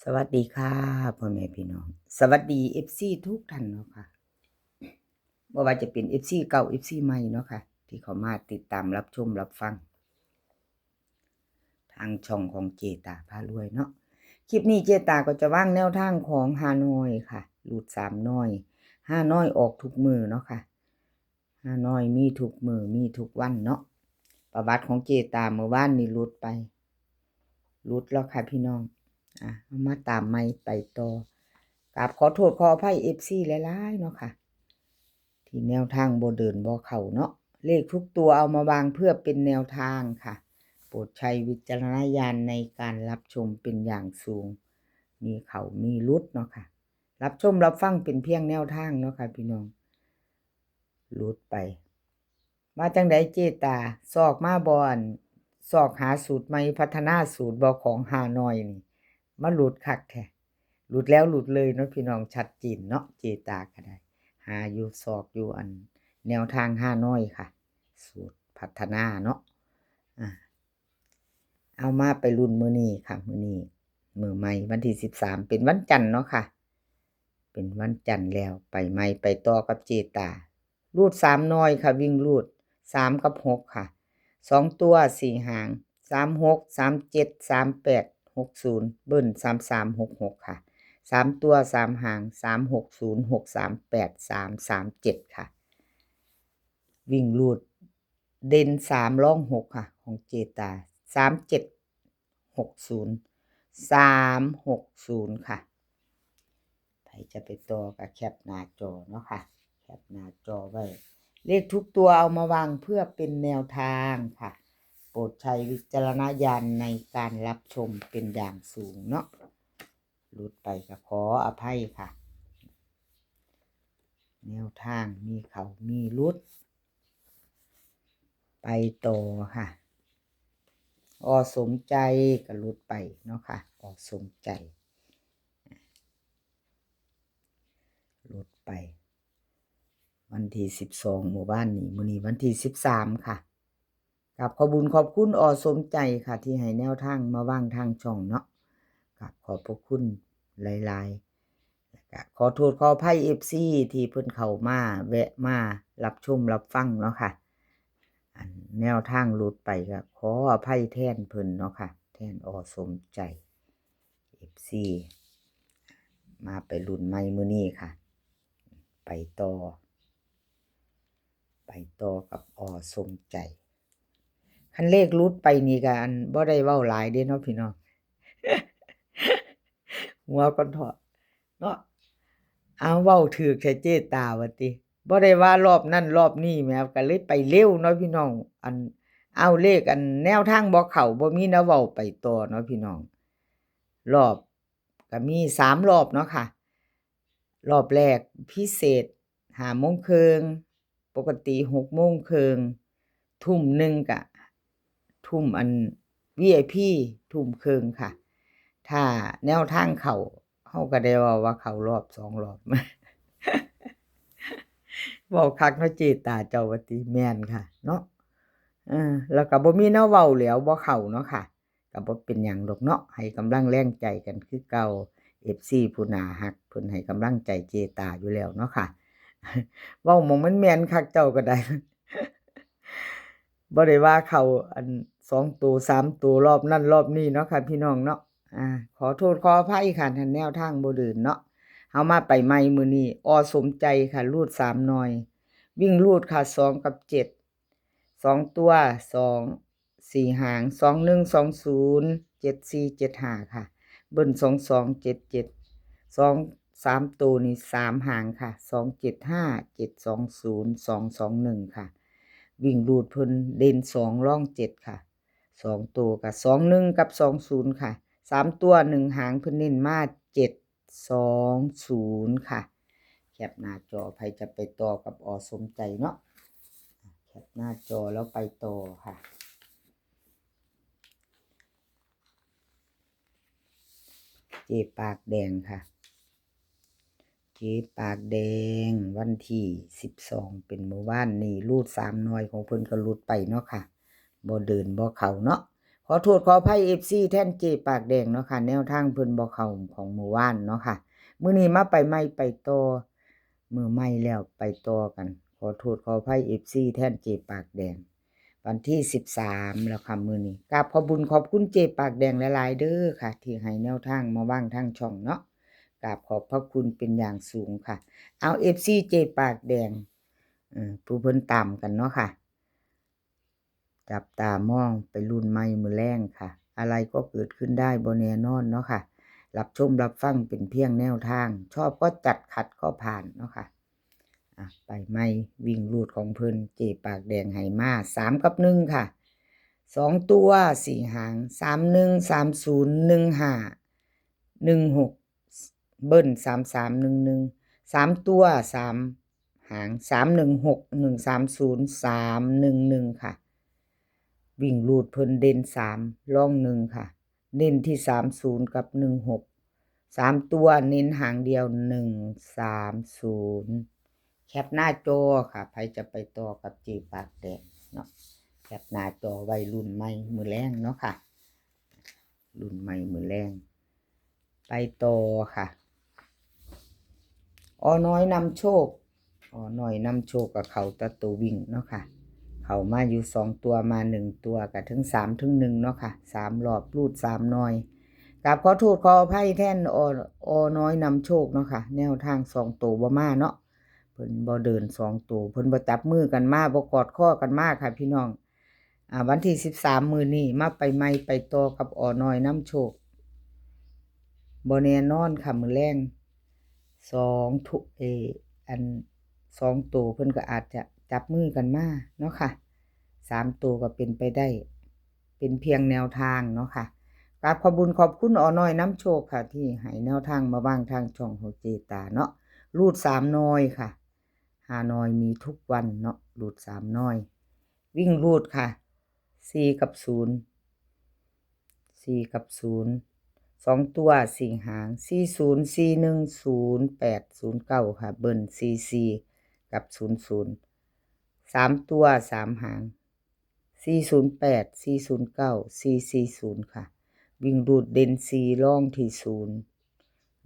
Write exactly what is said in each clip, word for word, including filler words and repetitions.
สวัสดีค่ะ พ่อแม่พี่น้อง สวัสดี เอฟซี ทุกท่านเนาะค่ะ บ่ว่าจะเป็น เอฟซี เก่า เอฟซี ใหม่เนาะค่ะ ที่เข้ามาติดตามรับชมรับฟัง ทางช่องของเจตาพารวยเนาะ คลิปนี้เจตาก็จะวางแนวทางของฮานอยค่ะ รูดสามหน่วย ฮานอยออกทุกมื้อเนาะค่ะ ฮานอยมีทุกมื้อ มีทุกวันเนาะ ประวัติของเจตาเมื่อวานนี้หลุดไป หลุดแล้วค่ะพี่น้อง อ่ะ เอามาตามใหม่ไปต่อ กราบขอโทษขออภัย เอฟซี หลายๆ เนาะค่ะ ที่แนวทางบ่เดินบ่เข้าเนาะ เลขทุกตัวเอามาวางเพื่อเป็นแนวทางค่ะ โปรดใช้วิจารณญาณในการรับชมเป็นอย่างสูง มีเข้ามีหลุดเนาะค่ะ รับชมรับฟังเป็นเพียงแนวทางเนาะค่ะพี่น้อง หลุดไป มาจังใดเจตา ซอกมาบ่อน ซอกหาสูตรใหม่ พัฒนาสูตรบ่ของฮานอยนี่ มาหลุดคักแท้ หลุดแล้วหลุดเลยเนาะพี่น้อง ชัดเจนเนาะ เจตาก็ได้ หาอยู่ซอกอยู่อันแนวทางฮานอยค่ะ สูตรพัฒนาเนาะ อ่า เอามาไปรุ่นมื้อนี้ค่ะ มื้อนี้ มื้อใหม่วันที่สิบสาม เป็นวันจันทร์เนาะค่ะ เป็นวันจันทร์แล้ว ไปใหม่ไปต่อกับเจตา รูดสามหน่วยค่ะ วิ่งรูดสามกับหกค่ะ สองตัวสี่หาง สามหก สามเจ็ด สามแปด หกศูนย์ เบิ้ล สามสาม หกหก ค่ะ สามตัวสามหาง สามหกศูนย์ หกสามแปด สามสามเจ็ด ค่ะ วิ่งรูด เด่นสามรองหกค่ะ ของเจตา สามเจ็ด หกศูนย์ สามหกศูนย์ ค่ะ ใครจะไปต่อก็แคปหน้าจอเนาะค่ะ แคปหน้าจอไว้ เลขทุกตัวเอามาวางเพื่อเป็นแนวทางค่ะ โปรดใช้วิจารณญาณในการรับชมเป็นอย่างสูงเนาะ หลุดไปก็ขออภัยค่ะ แนวทางมีเข้ามีหลุด ไปต่อค่ะ อ.สมใจก็หลุดไปเนาะค่ะ อ.สมใจ หลุดไป วันที่สิบสอง เมื่อวานนี้ มื้อนี้วันที่สิบสามค่ะ กราบขอบุญขอบคุณ อ.สมใจค่ะ ที่ให้แนวทางมาวางทางช่องเนาะ กราบขอบพระคุณหลายๆ แล้วก็ขอโทษขออภัย เอฟซี ที่เพิ่นเข้ามาแวะมารับชมรับฟังเนาะค่ะ อันแนวทางหลุดไปก็ขออภัยแทนเพิ่นเนาะค่ะ แทน อ.สมใจ เอฟซี มาไปรุ่นใหม่มื้อนี้ค่ะ ไปต่อ ไปต่อกับ อ.สมใจ คันเลขหลุดไปนี่ก็อันบ่ได้เว้าหลายเด้เนาะพี่น้อง หัวก่อนเถาะเนาะ เอาเว้าถืกแท้เจตาว่าติ บ่ได้ว่ารอบนั้นรอบนี้แหม ก็เลยไปเร็วเนาะพี่น้อง อัน เอาเลขอันแนวทางบ่เข้า บ่มีแนวเว้าไปต่อเนาะพี่น้อง รอบ ก็มีสามรอบเนาะค่ะ รอบแรกพิเศษห้าโมงครึ่ง ปกติหกโมงครึ่ง ทุ่มหนึ่งกะ ทุ่มอัน วีไอพี ทุ่มครึ่งค่ะ ถ้าแนวทางเข้า เฮาก็ได้เว้าว่าเข้ารอบสองรอบ เว้าคักเนาะเจตาเจ้าว่าติ แม่นค่ะเนาะ เออ แล้วก็บ่มีแนวเว้าแล้ว บ่เข้าเนาะค่ะ ก็บ่เป็นหยังดอกเนาะ ให้กำลังแรงใจกันคือเก่า เอฟซี ผู้น่าฮัก เพิ่นให้กำลังใจเจตาอยู่แล้วเนาะค่ะ เว้าหม่องมันแม่นคักเจ้าก็ได้ บ่ได้ว่าเข้าอันสองตัว สามตัว รอบนั้นรอบนี้เนาะค่ะพี่น้องเนาะ อ่า ขอโทษขออภัยค่ะ ถ้าแนวทางบ่เดินเนาะ เฮามาไปใหม่มื้อนี้ อ.สมใจค่ะ รูดสามหน่วย วิ่งรูดค่ะ สองกับเจ็ด สองตัว สอง สี่หาง สองหนึ่ง สองศูนย์ เจ็ดสี่ เจ็ดห้า ค่ะ เบิ้ล สองสอง เจ็ดเจ็ด สอง สามตัวนี่สามหางค่ะ สองเจ็ดห้า เจ็ดสองศูนย์ สองสองหนึ่ง ค่ะ วิ่งรูดเพิ่นเด่นสองรองเจ็ดค่ะ สองตัวก็สองหนึ่งกับสองศูนย์ค่ะ สามตัวหนึ่งหางเพิ่นเน้นมาเจ็ดสองศูนย์ค่ะ แคปหน้าจอ ไผจะไปต่อกับ อ.สมใจเนาะ แคปหน้าจอแล้วไปต่อค่ะ เจปากแดงค่ะ เจปากแดง วันที่สิบสอง เป็นมื้อวานนี้ รูดสามหน่วยของเพิ่นก็หลุดไปเนาะค่ะ บ่เดินบ่เข้าเนาะ ข ขอโทษขออภัย เอฟซี แทนเจปากแดงเนาะค่ะ แนวทางเพิ่นบ่เข้าของมื้อวานเนาะค่ะ มื้อนี้มาไปใหม่ไปต่อ มื้อใหม่แล้วไปต่อกัน ขอโทษขออภัย เอฟซี แทนเจปากแดง วันที่สิบสามแล้วค่ะมื้อนี้ กราบขอบบุญขอบคุณเจปากแดงหลายๆเด้อค่ะ ที่ให้แนวทางมาวางทางช่องเนาะ กราบขอบพระคุณเป็นอย่างสูงค่ะ เอา เอฟซี เจปากแดง เอ่อ ผู้เพิ่นตามกันเนาะค่ะ จับตามองไปลุ้นใหม่มื้อแลงค่ะ อะไรก็เกิดขึ้นได้บ่แน่นอนเนาะค่ะ รับชมรับฟังเป็นเพียงแนวทาง ชอบก็จัด ขัดก็ผ่านเนาะค่ะ อ่ะ ไปใหม่ วิ่งรูดของเพิ่น เจปากแดงให้มา สามกับหนึ่งค่ะ สองตัว สี่ หาง สามหนึ่ง สามศูนย์ หนึ่งห้า หนึ่งหก เบิ้ล สามสาม หนึ่งหนึ่ง สามตัว สาม หาง สามหนึ่งหก หนึ่งสามศูนย์ สามหนึ่งหนึ่งค่ะ วิ่งรูดเพิ่นเด่น สาม รอง หนึ่ง ค่ะ เน้นที่ สามศูนย์ กับ หนึ่งหก สามตัวเน้นหางเดียว หนึ่งสามศูนย์ แคปหน้าจอค่ะ ใครจะไปต่อกับเจปากแดงเนาะ แคปหน้าจอไว้ลุ้นใหม่มื้อแลงเนาะค่ะ ลุ้นใหม่มื้อแลง ไปต่อค่ะ อน้อยนำโชค อน้อยนำโชคกับเขาตะตัววิ่งเนาะค่ะ เขามาอยู่สองตัว มาหนึ่งตัวกับถึงสามถึงหนึ่งเนาะค่ะ สามรอบรูดสามหน่อย กราบขอโทษขออภัยแทน อ อน้อยนำโชคเนาะค่ะ แนวทางสองตัวบ่มาเนาะ เพิ่นบ่เดินสองตัว เพิ่นบ่จับมือกันมา บ่กอดคอกันมาค่ะพี่น้อง อ่า วันที่สิบสามมื้อนี้มาไปใหม่ไปต่อกับอน้อยนำโชค บ่แน่นอนค่ะ มื้อแลง สองทุ เออ อัน สองตัวเพิ่นก็อาจจะจับมือกันมาเนาะค่ะ สามตัวก็เป็นไปได้ เป็นเพียงแนวทางเนาะค่ะ กราบขอบบุญขอบคุณอน้อยนำโชคค่ะ ที่ให้แนวทางมาวางทางช่องของเจตาเนาะ รูดสามหน่อยค่ะ ห้าหน่อยมีทุกวันเนาะ รูดสามหน่อย วิ่งรูดค่ะ สี่ กับ ศูนย์ สี่ กับ ศูนย์ สองตัว สี่ หาง สี่ศูนย์ สี่หนึ่ง ศูนย์แปด ศูนย์เก้าค่ะ เบิ้ล สี่สี่ กับ ศูนย์ศูนย์ สามตัว สาม หาง สี่ศูนย์แปด สี่ศูนย์เก้า สี่สี่ศูนย์ค่ะ วิ่งรูดเด่น สี่ รองที่ ศูนย์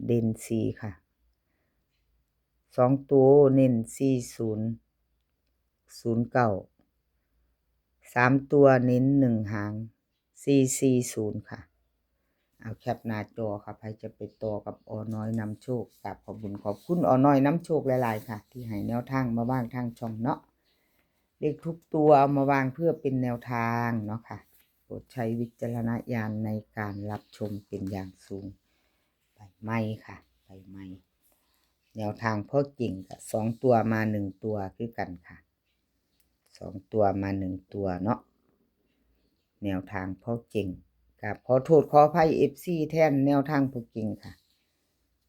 เด่น สี่ ค่ะ สองตัวเน้น สี่ศูนย์ ศูนย์เก้า สามตัวเน้น หนึ่ง หาง สี่สี่ศูนย์ค่ะ เอาแคปหน้าจอค่ะ ใครจะไปต่อกับอน้อยนำโชค กราบขอบบุญขอบคุณอน้อยนำโชคหลายๆค่ะ ที่ให้แนวทางมาวางทางช่องเนาะ เลขทุกตัวเอามาวางเพื่อเป็นแนวทางเนาะค่ะ โปรดใช้วิจารณญาณในการรับชมเป็นอย่างสูง ไปใหม่ค่ะ ไปใหม่ แนวทางพ่อเก่งกับสองตัวมาหนึ่งตัวคือกันค่ะ สองตัวมาหนึ่งตัวเนาะ แนวทางพ่อเก่ง กราบขอโทษขออภัย เอฟซี แทนแนวทางพ่อเก่งค่ะ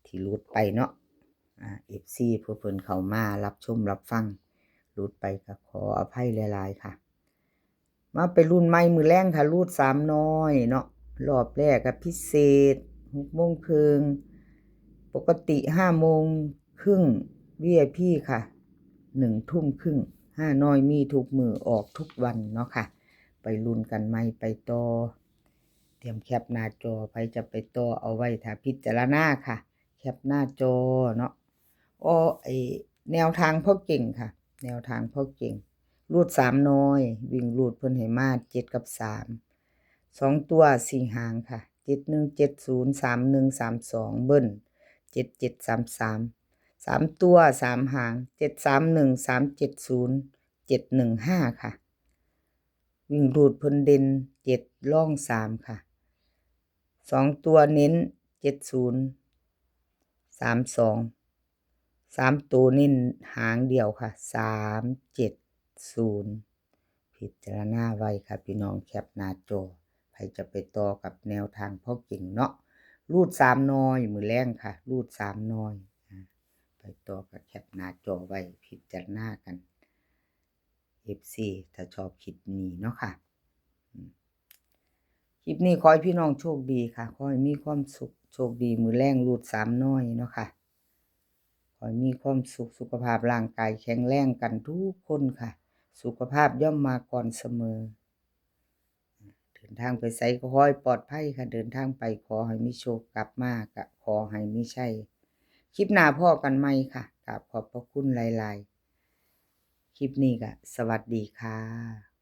ที่หลุดไปเนาะ อ่า เอฟซี ผู้เพิ่นเข้ามารับชมรับฟัง หลุดไปก็ขออภัยหลายๆค่ะ มาไปลุ้นใหม่มื้อแลงค่ะ รูดสามหน่อยเนาะ รอบแรกก็พิเศษ หกโมงครึ่ง ปกติ ห้าโมงครึ่ง วีไอพีค่ะ หนึ่งทุ่มครึ่ง ห้าหน่อยมีทุกมื้อ ออกทุกวันเนาะค่ะ ไปลุ้นกันใหม่ไปต่อ เตรียมแคปหน้าจอ ใครจะไปต่อเอาไว้ถ้าพิจารณาค่ะ แคปหน้าจอเนาะ โอ้ ไอ้ แนวทางพ่อเก่งค่ะ แนวทางพ่อเก่ง รูดสามหน่อย วิ่งรูดเพิ่นให้มา เจ็ด กับ สาม สองตัว สี่ หางค่ะ เจ็ดหนึ่ง เจ็ดศูนย์ สามหนึ่ง สามสอง เบิ้ล เจ็ดเจ็ด สามสาม สามตัว สาม หาง เจ็ดสามหนึ่ง สามเจ็ดศูนย์ เจ็ดหนึ่งห้าค่ะ วิ่งรูดเพิ่นเด่น เจ็ด รอง สาม ค่ะ สองตัวเน้น เจ็ดศูนย์ สามสอง สามตัวเน้นหางเดียวค่ะ สามเจ็ดศูนย์ พิจารณาไว้ค่ะพี่น้อง แคปหน้าจอ ใครจะไปต่อกับแนวทางพ่อเก่งเนาะ รูดสามหน่อย มื้อแลงค่ะ รูดสามหน่อย อ่า ไปต่อกับแคปหน้าจอไว้พิจารณากัน เอฟซี ถ้าชอบคลิปนี้เนาะค่ะ อืม คลิปนี้ขอให้พี่น้องโชคดีค่ะ ขอให้มีความสุข โชคดี มื้อแลงรูดสามหน่อยเนาะค่ะ ขอให้มีความสุข สุขภาพร่างกายแข็งแรงกันทุกคนค่ะ สุขภาพย่อมมาก่อนเสมอ ถึ ดินทางไปไสก็ขอให้ปลอดภัยค่ะ เดินทางไปขอให้มีโชค กลับมาก็ขอให้มีชัย คลิปหน้าพ้อกันใหม่ค่ะ กราบขอบพระคุณหลายๆ คลิปนี้ก็สวัสดีค่ะ